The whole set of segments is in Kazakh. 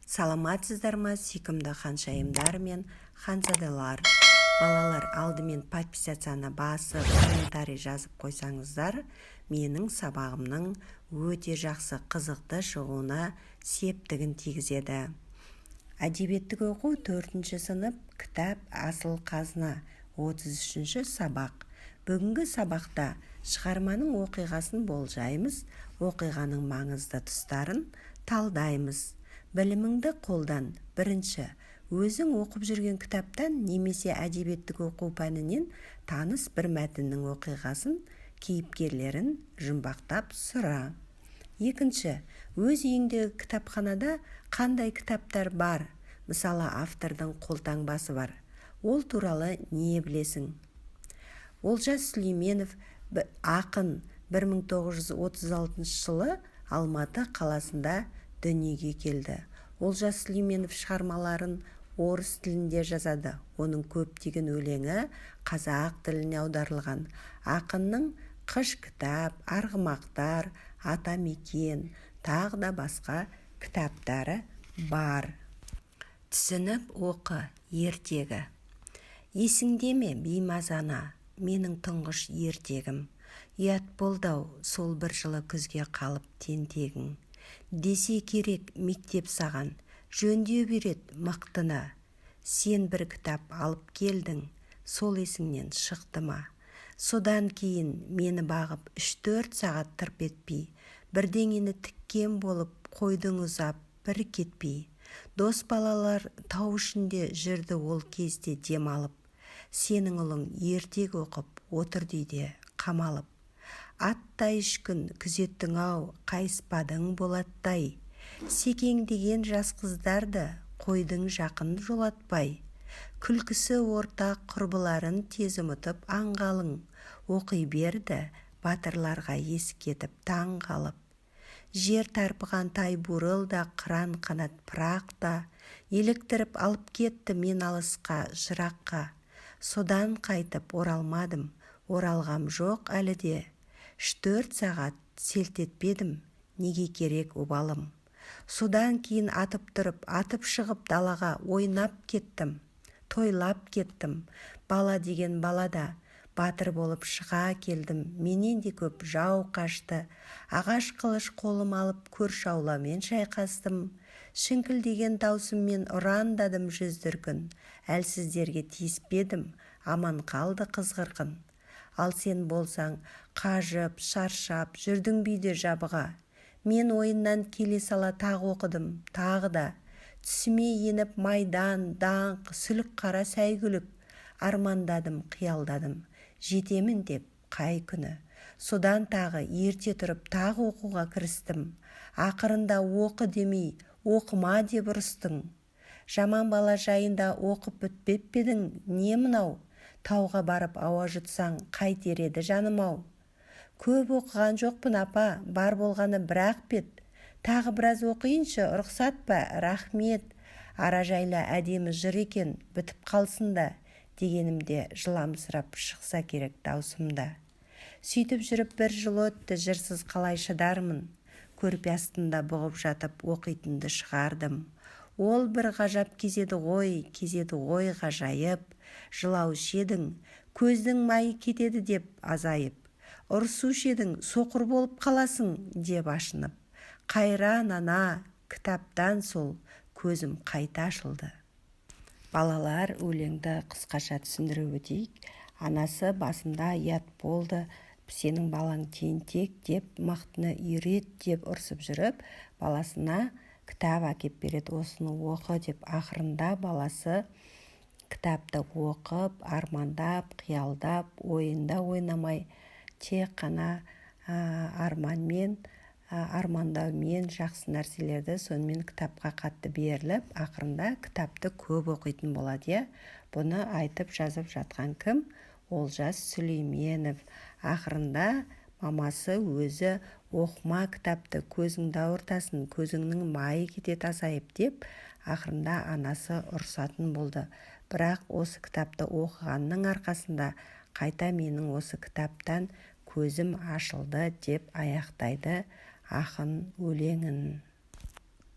Саламатсыздар ма, сүйкімді ханшайымдар мен ханзадалар! Балалар, алдымен подписаться басып, комментарий жазып қойсаңыздар, менің сабағымның өте жақсы, қызықты шығуына септігін тигізеді. Әдебиеттік оқу, төртінші сынып, кітап — асыл қазына, 33-ші сабақ. Бүгінгі сабақта шығарманың оқиғасын болжаймыз, оқиғаның маңызды тұстарын талдаймыз. Біліміңді қолдан. Бірінші, өзің оқып жүрген кітаптан немесе әдебиеттік оқу пәнінен таныс бір мәтіннің оқиғасын, кейіпкерлерін жұмбақтап сұра. Екінші, өз үйіңдегі кітапханада қандай кітаптар бар? Мысалы, автордың қолтаңбасы бар, ол туралы не білесің? Олжас Сүлейменов — ақын, 1936 жылы Алматы қаласында дүниеге келді. Олжас Сүлейменов шығармаларын орыс тілінде жазады. Оның көптеген өлеңі қазақ тіліне аударылған. Ақынның «Қыш кітап», «Арғымақтар», «Атамекен» тағы да басқа кітаптары бар. Түсініп оқы. Ертегі. Есіңде ме, беймаза ана, менің тұңғыш ертегім? Ұят болды-ау сол бір жылы күзге қалып тентегің. Десе керек, мектеп саған жөндеу берет мықтыны. Сен бір кітап алып келдің, сол есіңнен шықты ма? Содан кейін мені бағып 3-4 сағат тырп етпей, бірдеңені тіккен болып қойдың ұзап бір кетпей. Дос балалар тау ішінде жүрді ол кезде демалып, сенің ұлың ертек оқып отырды үйде қамалып. Аттай 3 күн күзеттің-ау, қайыспадың болаттай. Секеңдеген жас қыздарды қойдың жақын жолатпай. Күлкісі ортақ құрбыларын тез ұмытып аңғалың, оқи берді батырларға есі кетіп, таң қалып. Жер тарпыған тай бурыл да, қыран қанат пырақ та еліктіріп алып кетті мен алысқа, жыраққа. Содан қайтып оралмадым, оралғам жоқ әлі де. 3-4 сағат селт етпедім, неге керек обалым? Содан кейін атып тұрып, атып шығып далаға, ойнап кеттім, тойлап кеттім. Бала деген балада батыр болып шыға келдім. Менен де көп жау қашты. Ағаш қылыш қолым алып, көрші ауламен шайқастым. Шіңкілдеген даусыммен ұрандадым 100 дүркін. Әлсіздерге тиіспедім, аман қалды қыз-қырқын. Ал сен болсаң, қажып, шаршап жүрдің бүйде жабыға. Мен ойыннан келе сала тағы оқыдым, тағы да. Түсіме еніп майдан, даңқ, сүлік қара сәйгүлік. Армандадым, қиялдадым жетемін деп қай күні. Содан тағы ерте тұрып, тағы оқуға кірістім. Ақырында оқы демей, оқыма деп ұрыстың. Жаман бала жайында оқып бітпеп пе едің, не мынау? Тауға барып ауа жұтсаң қайтер еді, жаным-ау? Көп оқыған жоқпын, апа, бар болғаны бір-ақ бет. Тағы біраз оқиыншы, рұқсат па? Рахмет. Ара жайлы әдемі жыр екен, бітіп қалсын да, дегенімде жыламсырап шықса керек даусым да. Сөйтіп жүріп бір жыл өтті, жырсыз қалай шыдармын? Көрпе астында бұғып жатып оқитынды шығардым. Ол бір ғажап кез еді ғой, кез еді ғой ғажайып. Жылаушы едің, көздің майы кетеді деп азайып. Ұрысушы едің, соқыр болып қаласың деп ашынып. Қайран ана, кітаптан сол көзім қайта ашылды. Балалар, өлеңді қысқаша түсіндіріп өтейік. Анасы басында ұят болды, сенің балаң тентек деп, мықтыны үйрет деп ұрсып жүріп, баласына кітап әкеп береді, осыны оқы деп. Ақырында баласы кітапты оқып, армандап, қиялдап, ойында ойнамай, тек қана арманмен, армандаумен жақсы нәрселерді, сонымен кітапқа қатты беріліп, ақырында кітапты көп оқитын болады, иә. Бұны айтып, жазып жатқан кім? Олжас Сүлейменов. Ақырында мамасы өзі оқыма кітапты, көзіңді ауыртасың, көзіңнің майы кетеді азайып деп, ақырында анасы ұрсатын болды. Бірақ осы кітапты оқығанның арқасында қайта менің осы кітаптан көзім ашылды деп аяқтайды ақын өлеңін.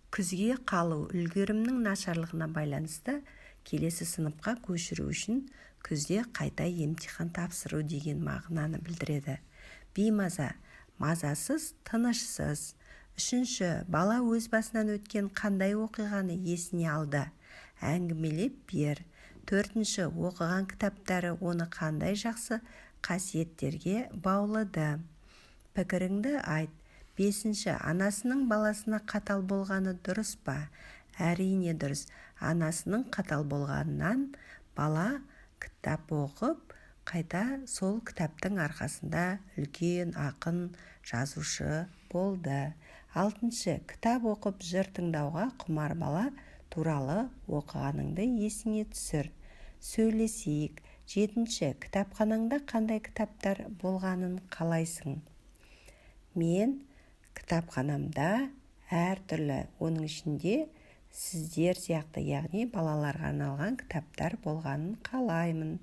Күзге қалу: үлгерімнің нашарлығына байланысты келесі сыныпқа көшіру үшін күзде қайта емтихан тапсыру деген мағынаны білдіреді. Беймаза: мазасыз, тынышсыз. Үшінші, бала өз басынан өткен қандай оқиғаны есіне алды? Әңгімелеп бер. Төртінші, оқыған кітаптары оны қандай жақсы қасиеттерге баулыды? Пікіріңді айт. Бесінші, анасының баласына қатал болғаны дұрыс па? Әрине, дұрыс. Анасының қатал болғанынан бала кітап оқып, қайта сол кітаптың арқасында үлкен ақын, жазушы болды. Алтыншы, кітап оқып, жыр тыңдауға құмар бала туралы оқығаныңды есіңе түсір, сөйлесейік. Жетінші, кітапханаңда қандай кітаптар болғанын қалайсың? Мен кітапханамда әртүрлі, оның ішінде сіздер сияқты, яғни балаларға арналған кітаптар болғанын қалаймын.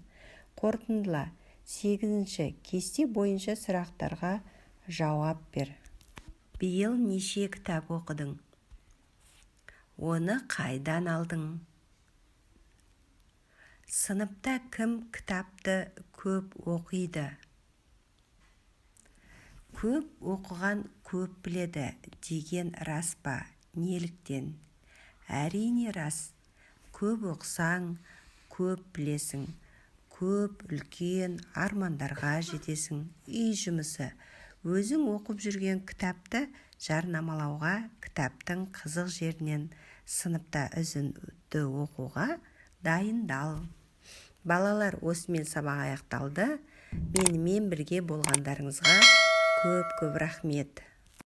Қорытындыла. Сегізінші, кесте бойынша сұрақтарға жауап бер. Биыл неше кітап оқыдың? Оны қайдан алдың? Сыныпта кім кітапты көп оқиды? Көп оқыған көп біледі деген рас па? Неліктен? Әрине, рас. Көп оқысаң, көп білесің, көп үлкен армандарға жетесің. Үй жұмысы: өзің оқып жүрген кітапты жарнамалауға, кітаптың қызық жерінен сыныпта үзінді оқуға дайындал. Балалар, осымен сабақ аяқталды. Менімен бірге болғандарыңызға көп көп рахмет.